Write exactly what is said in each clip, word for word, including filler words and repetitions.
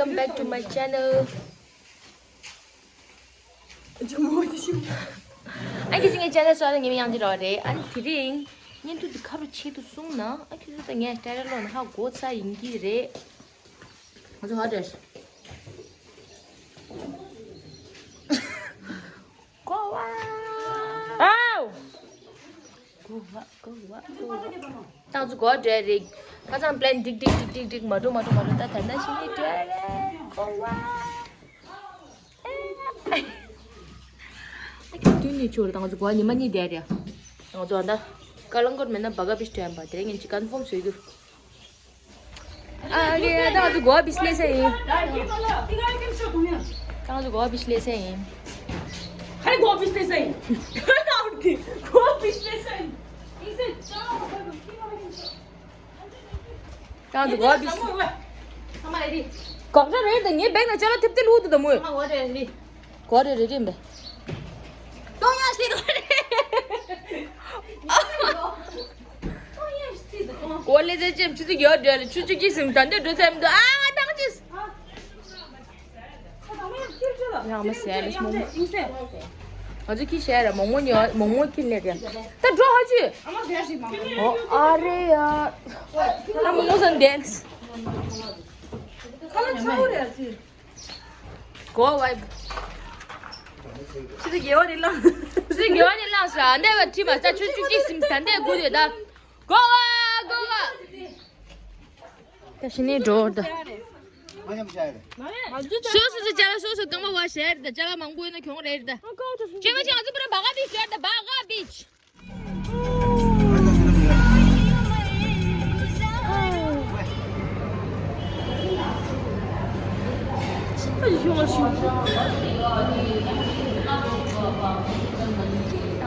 Welcome back to my channel. ཨ་ཁྱེད་ཀྱི་ངའི་ཆེ་ནལ་སོགས་ལ་ཉི་མ་ཡང་ཅི་རོགས་རེད། ཨ་ནི་དེ་རིང་བརྙན་ཐུང་འདི་ཁ་རུ་ཆེད་དུ་གསུངས་ན། ཨ་ཁྱེད་ཚོ་ད་ངས་སྤྲད་ར་ལོག་ན་ཧ་གོ་ཚར་ཡིན་གྱི་རེད། ང་ཚོ་ཧ་འདྲེས། གོ་བ། ཨའོ། གོ་བ་གོ་བ་གོ་བ། ཏང་ཚོ་གོ་བ་འདྲ་རེད། ཁ་སང་པི་ལན་འགྲིག་འགྲིག་འགྲིག་འགྲིག་འགྲིག་མ་འགྲོ་མ་འགྲོ་མ་འགྲོ། ད་ད་ན་ཤི་ནི་འདྲ་རེད། གོ་བ། ཨ་ཁྱེད་དུས་ནས་ཆོག་རེད། ད་ང་ཚོ་གོ་བ་ཉི་མ་གཉིས་བསྡད་རེད། ང་ཚོ་ཨ་ད་ཀ་རླངས་འཁོར་མེད་ན་བ་ག་བིས་ཐོན་པ་དེ་རིང་ངས་ཅིག་ཀོན་ཕོམ་བཟོས་རྒྱུ། ཨ་རེད། ད་ང་ཚོ་གོ་བ་བིས་སླེབས་ས་ཡིན། ད་ང་ཚོ་གོ་བ་བིས་སླེབས་ས་ཡིན། ག་རེ་གོ་བ་བིས་སླེབས་ས་ཡིན། གོ་བ་བིས་སླེབས་ས་ཡིན། ད་ང་ཚོ་གོ་བ་བིས། གོ་བ་རེད་ད། ངའི་བེག་ནང་ཅ་ལག་ཐེབས་ཏེ་བླུགས་འདུག་ད་མོས། གོ་བ་རེད་རེད་རེད་མེད། གཏོང་ཡག་ཞིག་རེད། གོ་ལེ་ཟེར་ཅེམ་ཆུ་ཚོད་ཡོད་འདྲ་ལ་ཆུ་ཚོད་གཅིག་ཟིན་ད་འདི་འགྲོ་ཚར་མི་འདུག་ཨ་ང་ཏང་ཅིས། ཡང་མ་ཟེར་ལེ་མོག་མོག་ང་ཚོ་ཁྱི་ཤ་ར་མོག་མོག་ཉོ་མོག་མོག་ཁྱི་ལེ་ར་ད་འགྲོ་ཧ་ཅི། ཨོ་ཨ་རེ་ཡ། ད་མོག་མོག་སང་བསྡད། གོ་བ། ཆུ་ཚོད་བརྒྱད་པ་ནས་བླངས། ཆུ་ཚོད་བརྒྱད་པ་ནས་བླངས་ཤག་འདས་པ་ཁྲིད་མ་ས་ཆུ་ཚོད་གཅིག་ཟིན་ད་འདས་དགུ་དེ་ད། གོ་བ་གོ་བ། ད་ཤི་ནས་འགྲོ་ད། སོ་སོ་སོ་ཅ་ལག་སོ་སོ་རྐང་པ་བ་ཞེ་རེད་ད། ཅ་ལག་མང་པོ་ཡོད་ན་གྱོང་རེད་ད། ཅེ་མ་ཅེ་ང་ཚོ་པུ་ར་བ་ག་བིཆ་ཡོད་ད། བ་ག་བིཆ།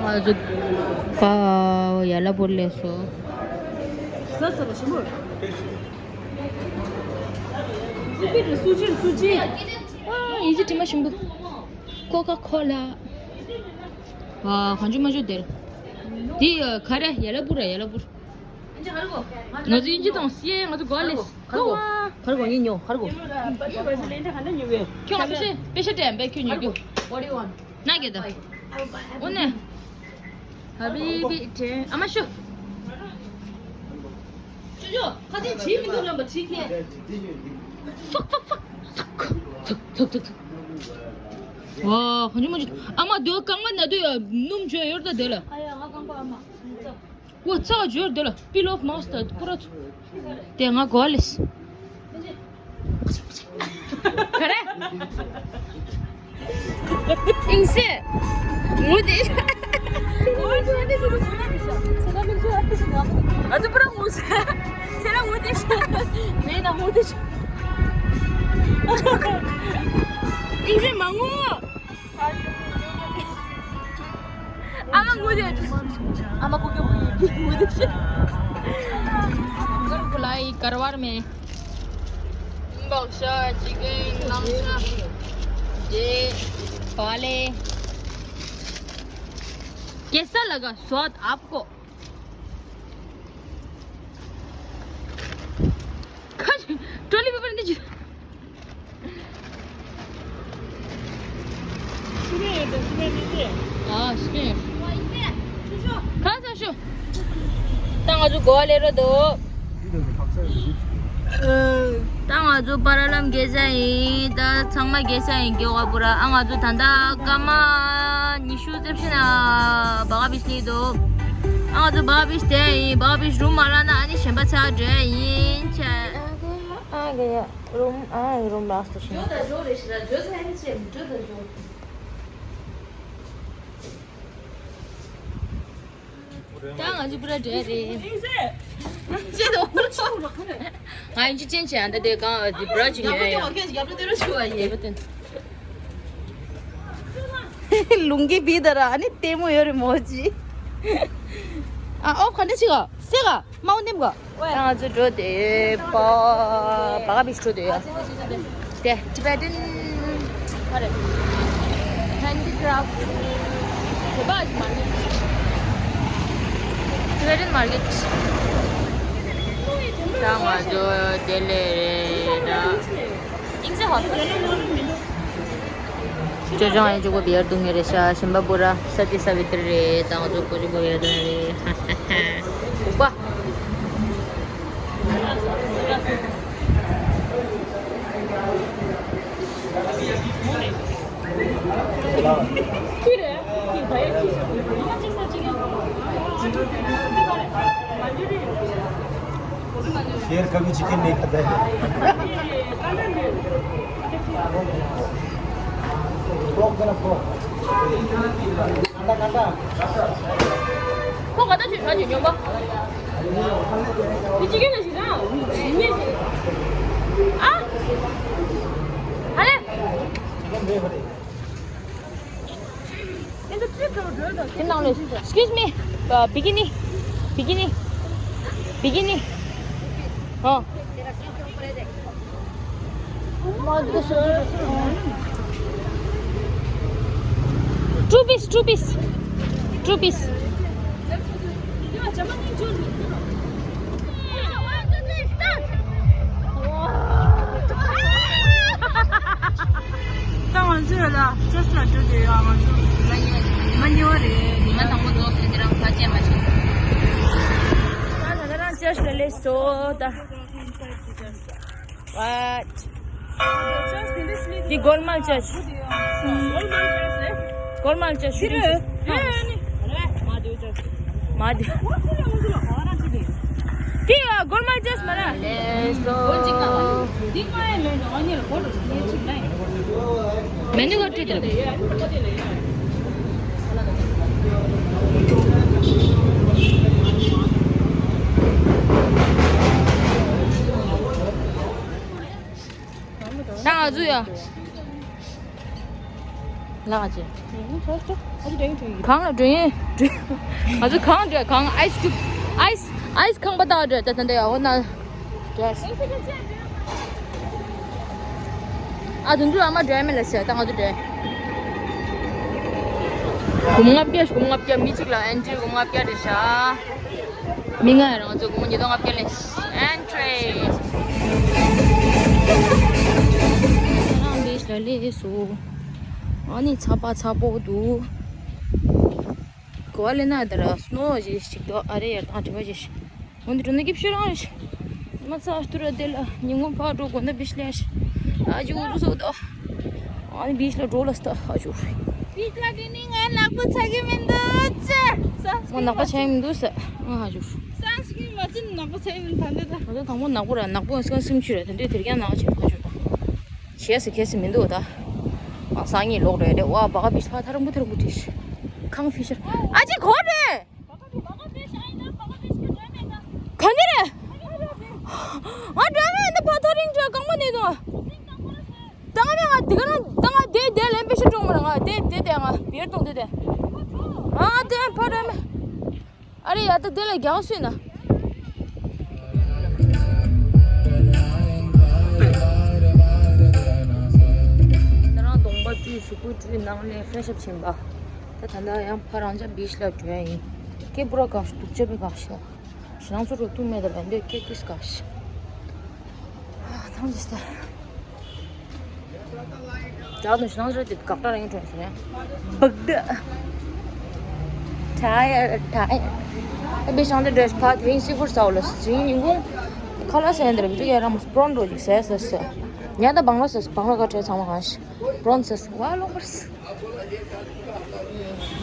ང་ཚོ་ཡ་ལ་བོར་ལས་སོ། ཟ་ཟ་བ་ཞིམ་པོ། སུ་ཅི་རེད་སུ་ཅི། ཨ་ཡི་ཅི་དྲི་མ་ཞིམ་པོ། ཀོ་ཀ་ཁོ་ལ། ཨ་གང་བྱུང་མ་བྱུང་དེར། དེ་ག་རེ་ཡ་ལ་པུ་ར་ཡ་ལ་པུ་ར། ང་ཚོ་དབྱིན་ཇི་དང་སི་ཨེ་ང་ཚོ་གོ་ལེ། ག་རེ་གོ་ག་རེ་གོ་ངས་ཉོ་ག་རེ་གོ་ཁྱོད་ང་ཚོ་ཤེས་པེ་ཤ་དྲན་པས་ཁྱོད་ཉོ་རྒྱུ། ན་གེ་ད། འོ་ནས། ཧ་བི་བི་དྲན་ཨ་མ་ཤོ། ཅོ་ཅོ་ཁ་ཚན་བྲིས་མི་འདུག་ལབ་པ་བྲིས་མཁན། ཕག་ཕག་ཕག་ཚག་ཚག་ཚག་ཚག་ཚག་ཚག་ཝ་གང་བྱུང་མ་བྱུང་ཨ་མ་དོ་རྐང་པ་ན་དོ་ཡ་སྣུམ་བྱོས་ཡོད་ད་དེ་ལ། ཨ་ཡ་ང་རྐང་པ་ཨ་མ། ཝ་ཚག་བྱོས་དེ་ལ་པི་ལོ་མ་སྟ་པུ་ར་ཚུ། དེ་ང་གོ་ལེས། ག་རེ། ཨིང་སེ། ངུ་དེ། ཨ་ཚོ་པུ་ར་ངུ་ས། ཚེ་ར་ངུ་དེ། མེད་ན་ངུ་དེ། ཨིང་སེ་མ་ངུ། ཨ་མ་ངུ་དེ། ཨ་མ་ཀུ་ཀུ་ཀུ་ཡི་ངུ་དེ། ཀར་ཁུ་ལ་ཡི་ཀར་བར་མེ། बक्सा चिकन लमसा जे पाले कैसा लगा स्वाद आपको? ཁ་ཅིག་ཀྲོ་ལི་པེ་པར་འདི་ཅི། ཨ་ཤེས། ཁ་ས་ཤོ། ད་ང་ཚོ་གོ་བ་ལེ་རོ་དོ། ད་ང་ཚོ་པ་ར་ལམ་དགེ་ས་ཡིན། ད་ཚང་མ་དགེ་ས་ཡིན་དགེ་བ་པུ་ར། ཨ་ང་ཚོ་ད་ལྟ་སྐར་མ་ཉི་ཤུ་རྩ་བཞི་ན་བ་ག་བིས་ནི་དོ། ཨ་ང་ཚོ་བ་ག་བིས་དེ་ཡིན། བ་ག་བིས་རུམ་མ་ལ་ན་ཨ་ནི་གཞན་པ་ཚ་འདྲ་ཡིན་ཆ། ཨ་གི་ཡ་རུམ་ཨ་ཡི་རུམ་ལ་སྟོ་ཤི། འགྲོ་ད་འགྲོ་རེ་ཤི་ད་འགྲོ་ཚ་ཡིན་ཆེ་འགྲོ་ད་འགྲོ། ད་ང་ཚོ་པུ་ར་འདྲ་རེད། ཅེས་དང་། ང་ཡིན་ཅི་ཅན་ཆེ་ཨ་ད་དེ་གང་དེ་པུ་ར་ཅི་ཉོས་ཡོད། ལུང་གི་བི་ད་ར་ཨ་ནི་ལྟད་མོ་ཡོད་རེད་མོ་ཅི། ཨ་ཨོ་ག་འདྲ་ཅི་ག་སེ་ག་མའོ་ནེམ་ག་ད་ང་ཚོ་འགྲོ་དེ་པ་བ་ག་བིས་འགྲོ་དེ་ཡ། དེ་Tibetan handicraft དེ་པ་ཨ་ཅི་མར་ཀེཊ། Tibetan market། ད་ང་ཚོ་དེ་ལས་རེད་ད། ཅོ་ཅོ་ང་ཅོ་གོ་བི་ཡར་འཐུང་ངེ་རེད་ཤག་ཤིམ་པ་བུ་ར་ས་ཏི་ས་བི་ཏི་རེད། ད་ང་ཚོ་ཀོ་ཅོ་གོ་བི་ཡར་འཐུང་ངེ་རེད། ཧ་ཧ་ཧ། ཨུ་པ། शेर कभी चिकन नहीं खाता है। पोर्क देना, पोर्क। कांदा, कांदा। ཁོ་ག་ད་ཅིག་ཧྲ་ཅིག་ཉོན་པ། དེ་ཅི་ག་ན་ཞིག་རང་ཉེ་ཞིག་ཨ། ཧ་ལེ། དེ་ནང་ལ། Excuse me. Bikini. Bikini. Bikini. ཨོ། Two piece, two piece, two piece. ད་ང་ཚོས་ལ་ཅོས་ལ་འགྲོ་དུས་ཡང་ང་ཚོ་ཉི་མ་གཉིས་པ་རེད། ཉི་མ་དང་པོ་རྫོགས་ཟིན་དེ་རང་ཕ་ཆེ་མ་ཆེ། ད་ད་ད་རང་ཅོས་ལ་སླེབས་སོང་ད། What? འདི་སྒོར་མོ་ཅོས། སྒོར་མོ་ཅོས། འདི་རེད། མ་དེ། དེ་ཡ་སྒོར་མོ་ཅོས་མ་ར། མེ་ནུ་ག་བྲིས་དེ། ད་ང་ཚོ་ཡ། ལགས་ཅེ། གང་ལ་འགྲོ་ཡིན། ང་ཚོ་གང་འགྲོ་གང་ཨའི་སི་ཁྱུབ། ཨའི་སི། ཨའི་སི་ཁང་པ་ལྟ་བ་འགྲོ་ད་ད་འདི་ཡ་འོ་ན། འགྲོ། ཨ་དུང་དུ་ཨ་མ་འགྲོ་ཡ་མེད་ལ་ཟེར་ད་ང་ཚོ་འགྲོ། སྒོར་མོ་ལྔ་བརྒྱ་སྒོར་མོ་ལྔ་བརྒྱ་མི་གཅིག་ལ་ཨེན་ཊི་སྒོར་མོ་ལྔ་བརྒྱ་རེད་ཤག་མི་ལྔ་ཡ་རང་ཚོ་སྒོར་མོ་ཉིས་སྟོང་ལྔ་བརྒྱ་ལེན། ཨེན་ཊི། ང་རང་བིཆ་ལ་སླེབས་སོང་། ཨ་ནི་ཚ་པ་ཚ་པོ་འདུག་གོ་བ་ལེན་ན་ད་ར་སི་ནོ་ཞིག་ཞིག་འདུག་ཨ་རེ་ཡར་ཐང་དྲི་བ་ཞིག་འོན་ཏེ་འགྲོ་ན་སྐྱིད་ཤོད་རང་རེད། མ་ཚ་ཐུ་ར་དེ་ལ་ཉིན་གུང་ཕར་འགྲོ་དགོས་ན་བིཆ་ལ་ཡ་ཞིག་ཨ་ཅིག་འུ་ཚུགས་སོགས་འདུག་ཨ་ནི་བིཆ་ལ་འགྲོ་ལ་སྟ་ཨ་ཅུ། བིཆ་ལ་དེ་ནི་ང་ནག་པོ་ཚ་གི་མི་འདུག་ཅེ། ང་ནག་པོ་ཆགས་ཀྱི་མི་འདུག་ཟེར། ཨ་ཧ་ཅུ། སན་སི་ཀྲིན་མ་བྱིན་ནག་པོ་ཆགས་ཀྱི་མི་འདུག་ད་འདི་ད། ང་ཚོ་དང་པོ་ནག་པོ་ར་ནག་པོ་སྐམ་སིམ་ཆུ་ར་དེ་འདྲས་དེ་རྒྱ་ནག་ཆེ་ཁ་ཆུ་ད། བྱས་སི་ཁེ་སི་མི་འདུག་ད། ཨ་སང་ཉིན་ལོག་རེད་རེད་བ་བ་ག་བིཆ་ཕ་ཐ་རམ་བུ་ཐ་རམ་བུ་ཏིས། ཁང་ཕི་ཤར། ཨ་ཅེ་གོ་རེད། ག་འདི་རེད། ང་འགྲོ་མེད་འདི་ཕ་ཐོ་རིང་འགྲོ་གང་མ་ནས་དང་། ད་ང་ནས་ང་འདི་ག་ན་ད་ང་དེ་དེ་ལན་པེ་ཤི་ཀྲོང་མ་ང་དེ་དེ་དེ་ང་བེར་གཏོང་དེ་དེ། ཨ་དེ་ཕ་འགྲོ་མེད། ཨ་རེ་ཡ་ད་དེ་ལ་རྒྱག་སུས་ན། ད་རང་གདོང་པ་བཀྲུས་གཟུགས་པོ་བཀྲུས་ནང་ནས་ཕེ་ཤབ་ཕྱིན་པ། ད་ད་ལྟ་ཡང་ཕ་རང་ཅག་བིཆ་ལ་འགྲོ་ཡ་ཡིན། སྐད་པུ་ར་གང་ཞིག་འདུག་ཅེ་པའི་གང་ཞིག་ཞེ་སྣང་ཚོ་རུ་ཐུག་མེད་ད་ལ་འདོད་སྐད་ཀིས་གང་ཞིག་ཐང་ཅིག་ས། ཇག་དང་ཞེ་སྣང་ཚོ་དེ་གག་ཏྲ་རིང་གྲོང་ཟེར་ནས། བག་ད། ད་ཡ་ད་ཡ། ཨ་བི་ཤང་དེ་འདྲ་ཕ་དེ་རིང་སི་ཕུར་ས་འོ་ལ་སི་ཉིན་གུང་། ཁ་ལག་ཟས་འདྲ་མི་འདུག་ཡ་ར་མ་སི་པྲོན་འགྲོ་ཅིག་ཟས་ཟས་ཟས། ཉ་ད་བང་ལ་ཟས་བང་ལ་ཁ་བྲལ་ཚང་མ་གང་ཞིག་པྲོན་ཟས་ཟས་བ་ལོག་པར་ཟས།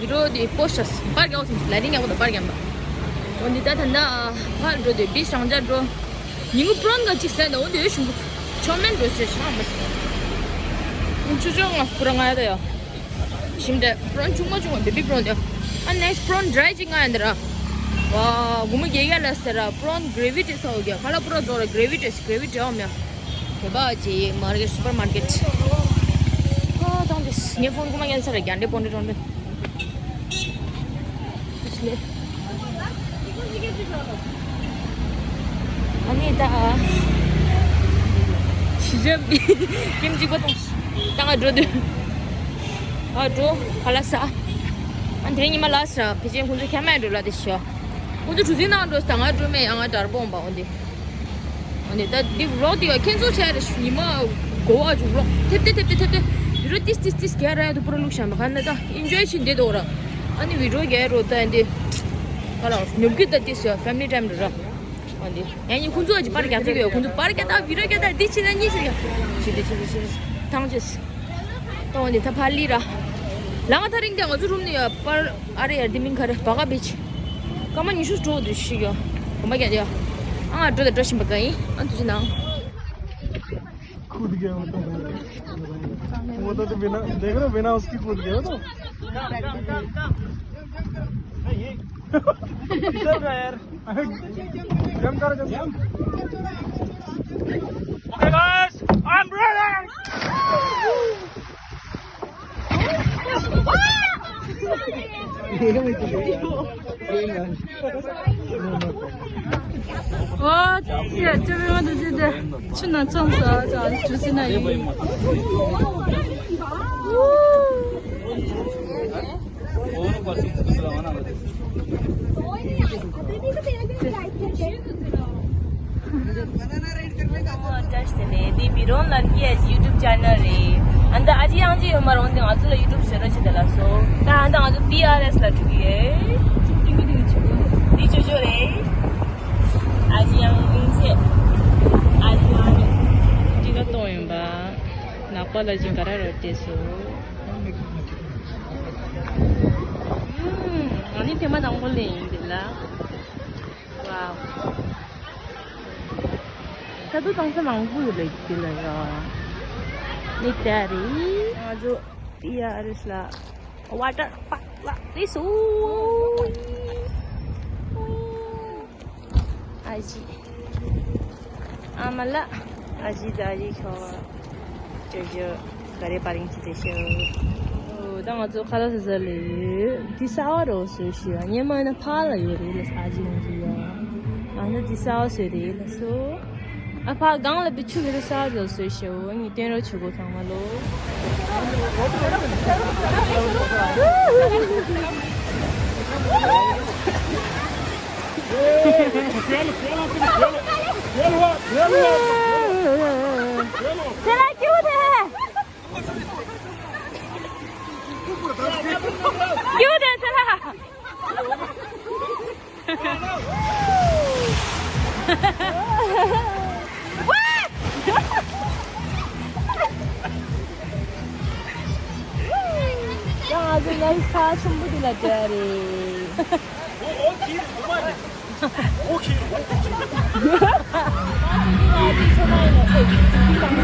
ཡུ་རོ་དེ་པོ་ཤ་པར་རྒྱག་སོང་ལ་རིང་ཡག་པོ་དང་པར་རྒྱག་པ། འོ་འདི་ད་ད་ད་ཕར་འགྲོ་དེ་བི་ཤང་ཇར་འགྲོ། ཉིན་གུང་པྲོན་ག་ཅིག་ཟས་ད་འོ་འདི་ཡོད་ཤུང་གུ་ཆོ་མེན་འགྲོ་ཟེར་ཤང་མ་ཟེར། ཆུ་ཆུ་ང་པུ་ར་ང་ཡ་ད་ཡ། ཞིམ་དྲ་པྲོན་ཆུང་མ་ཆུང་མ་བེ་བི་པྲོན་དེ། ཨ་ནེག་སི་པྲོན་ཌ་རའི་ཅིག་ང་ཡ་འདི་ར། ཝ་སྒོར་མོ་བརྒྱད་བརྒྱ་ལ་ཟེར་ར་པྲོན་གྷ་རེ་ཝི་ཊི་ས་འོ་ག་ཁ་ལག་པུ་ར་རྫོགས་ར་གྷ་རེ་ཝི་ཊི་གྷ་རེ་ཝི་ཊི་འོ་མ་ཡ། དེ་བ་ཅི་མར་ཀེཊ་སུ་པར་མར་ཀེཊ། ཨ་ཏང་ཅིས་ངའི་ཕོན་ཁོ་མ་ཉན་ས་ར་རྒྱ་འདྲེ་པོ་འདྲེ་ཏོང་འདྲེ། ཨིས་ལེ། ཨ་ནི་ད། ཞི་ཇབ་ཀིམ་གཅིག་པ་ཏོང་། ད་ང་འགྲོ་དུས། ཨ་འགྲོ་ཁ་ལག་ཟ། ཨ་དེ་རིང་ཉི་མ་ལ་ཟ་ཕི་ཅན་ཁོང་ཚོ་ཁྱད་མེད་འགྲོ་ལ་དེ་ཤ། ཁོང་ཚོ་གྲུ་གཟིངས་ནང་འགྲོ་ཟ་ད་ང་འགྲོ་མེད་ཡང་ང་དར་པོ་འོང་པ་འོང་དེ། འོ་ནི་ད་འདི་ཝི་ལོག་འདི་ཡ་ཁྱེད་ཚོ་བྱས་རེ་ཉི་མ་ གོ་བ་ཅུག་ལོག་ཐེབས་ཏེ་ཐེབས་ཏེ་ཐེབས་ཏེ། བི་རོ་ཏིས་ཏིས་ཏིས་རྒྱག་ར་ཡ་དུ་པུ་ར་ལུག་ཤམ་ག་ན་ད་ཨིན་ཇོའི་ཆིན་དེ་དོ་ར། ཨ་ནི་བི་རོ་རྒྱག་རོ་ད་འདི་ག་ལ་ནུབ་གི་ད་ཏིས་ཡ་ཕེ་མི་ལི་ཊའིམ་ར་ར། ཨ་འདི་ཡ་ནི་ཁུན་ཚོ་ཨ་ཅི་པར་རྒྱག་ཚུགས་ཡོད། ཁུན་ཚོ་པར་རྒྱག་ད་བི་རོ་རྒྱག་ད་འདི་ཆི་ན་ཉི་ཆི་རྒྱག་ཆི་དེ་ཆི་དེ་ཆི་ཐང་ཅེས། ད་འོ་འདི་ད་ཕ་ལི་ར། ལ་ང་ཐ་རིང་དེ་ང་ཚོ་རུམ་ནས་ཡ་པར། अरे यार, दिमिन घर बागा बीच। कमन इशूज टू दुशी गयो। मम्मा क्या दिया? हाँ, टू द ट्रस्ट में गई। अंत तुझे ना। कूद गया वो तो। वो तो, तो बिना, देख रहे हो, बिना उसकी कूद गया वो तो। फिसल रहा यार। जंप कर, jump. Okay, guys, I'm ready. ཨོ་ཡ། ཅོ་བི་མ་དུ་ཅི་དེ་ཆུ་ནང་ཚང་ས་ཅང་ཅུ་སི་ན་ཡིན། འདི་བི་རོན་ལར་གྱི་ཡུ་ཊུབ་ཅེ་ནལ་རེད། ཨ་ནི་ཨ་ཅེ་ཡང་ཅི་ཡོད་མ་རུང་འདི་ང་ཚོ་ལ་ཡུ་ཊུབ་བཟོས་རོགས་བྱེད་དེ་ལ་སོ། ད་ཨ་ནི་ང་ཚོ་ཊི་ཨར་ཨེས་ལ་འགྲོ་གི་ཡོད། འདི་ཅོ་ཅོ་རེད། ཨ་ཅེ་ཡང་ཨིན་ཚེ། ཨ་ཅེ་ཡང་ཨིན། འདི་ག་གཏོང་ཡིན་པ། ནག་པ་ལ་ཅིག་ག་ར་རོ་བལྟས་སོ། ཨུམ། ང་ནི་ཐེངས་མ་དང་པོ་ལས་ཡིན་འདི་ལ། ཝའོ། ད་དུང་གཏོང་ས་མང་པོ་ཡོད་ལེ་འདི་ལ་ཡ། ནི་ད་རེད། ང་ཚོ་ཊི་ཨར་ཨེས་ལ་ཝ་ཊར་པཱརྐ་ལ་རེད་སོ། ཨ་ཅེ། ཨ་མ་ལགས། ཨ་ཅེ་ད་ཨ་ཅེ་ཁྱོ། ཅོ་ཅོ། ག་རེ་པར་ཡིན་ཅི་དེ་ཤོ། ཨོ། ད་ང་ཚོ་ཁ་ལག་ཟ་ཟ་ལེ་ཡོད། འདི་གསར་པ་རོ་སོ་ཤི་ཡ། སྔོན་མ་ཡིན་ན་ཕར་ལ་ཡོད་རེད་ལ་ཨ་ཅེ་ཡང་ཅི་ཡ། ཨ་ན་འདི་གསར་པ་སོ་རེད་ལ་སོ། ཨ་ཕ་གང་ལ་བི་ཆུ་གི་རེ་ས་རོ་སོ་ཤོ། ངི་ཏེན་རོ་ཆུ་གོ་ཚང་མ་ལོ། तेरा क्यों है? क्यों है तेरा? ཡང་ཨ་ཟེ་ལན་ཁ་ཆུང་པོ་དེ་ལ་སྤྲད་རེད། ཨོ་ཁེ། ཨོ་ཁེ།